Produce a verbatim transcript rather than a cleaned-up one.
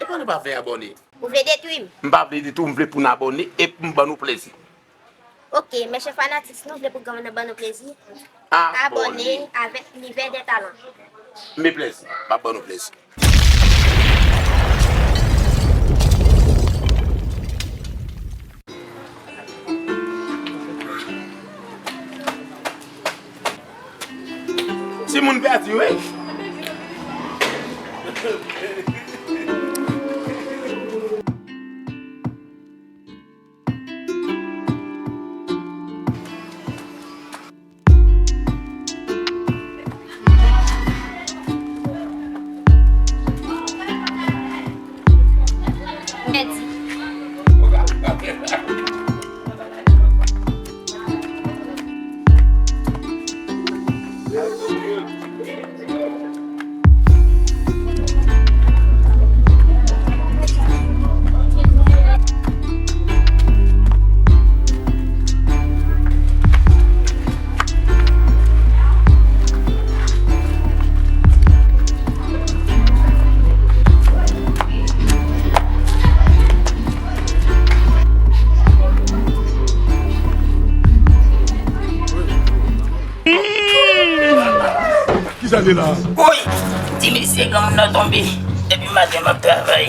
Pou nou pa vle abòne. Ou vle detwi m? M pa vle detwi w, m vle pou n abòne e pou m ban nou plezi. Ok, men chè fanatik, si nou vle pou granmoun nan ban nou plezi, abòne avèk Nivè dè Talan. Men plezi, m ap ban nou plezi. Timoun pèdi, wi. Mèdi. Kisa te la? Woy! Di misye granmoun nan tonbe. Depi maten m ap travay.